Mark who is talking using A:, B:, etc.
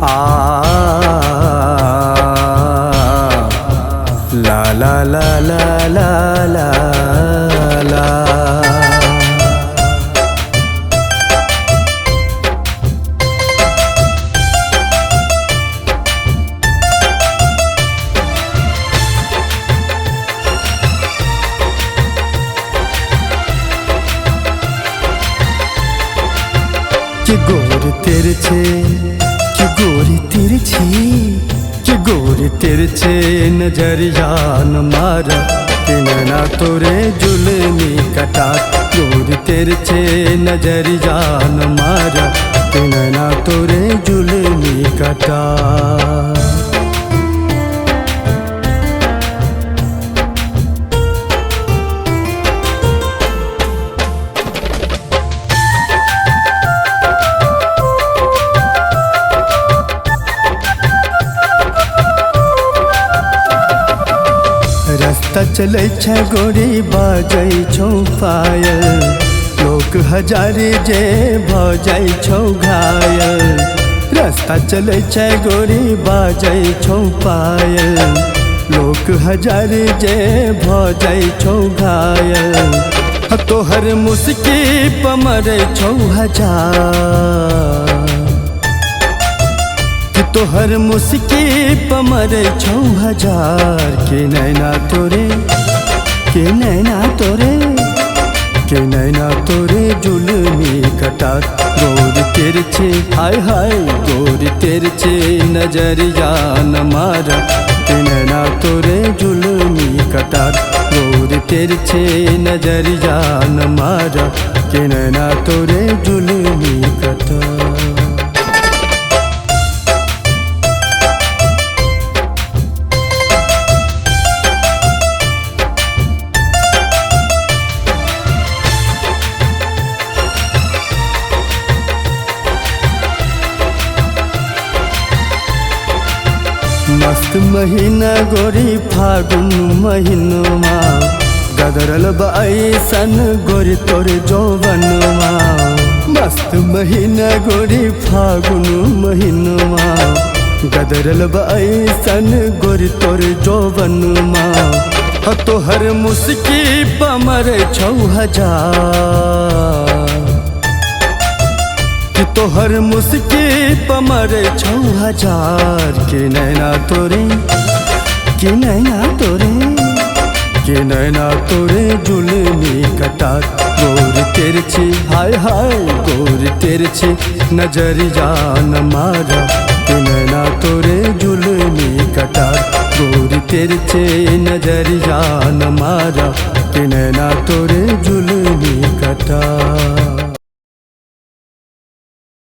A: आ ला ला ला ला ला ला ला। कि गोरी तिरछे, कि गोरी तिरछी, कि गोरी तिरछे नजरिया न मार, कि नैना तोरे जुलमी कटा। गोरी तिरछे नजरिया न मार, कि नैना तोरे जुलमी कटा। रास्ता चलै छै गोरी बाजै छौ पायल, लोक हजारी जे भ जाइ छौ घायल। रास्ता चलै छै गोरी बाजै छौ पायल, लोक हजारी जे भ जाइ छौ घायल। तोहर मुस्की पमरै छौ हजार, तोहर मुस्की पमरै छौ हजार। के नैना तोरे, के नैना तोरे, के नैना तोरे जुलमी कटा। गोरी तिरछी हाय हाय, गोरी तिरछी नजरिया न मार, के नैना तोरे जुलमी कटा। गोरी तिरछी नजरिया न मार, के नैना तोरे जुलमी कटा। मस्त महीना गोरी फागुन महीनमा, गदरल बा ऐसन गोरी तोर जौवनमा। मस्त महीना गोरी फागुन महीनमा, गदरल बा ऐसन गोरी तोर जौवनमा। तोहर मुस्की पमर छौ हजार, तोहर मुस्की पमर छौ हजार। के नैना तोरे, के नैना तोरे, के नैना तोरे जुलमी कटा। गोरी तिरछी हाय हाय, गोरी तिरछी नजरिया न मार, के नैना तोरे जुलमी कटा। गोरी तिरछी नजरिया न मार, के नैना तोरे जुलमी कटा।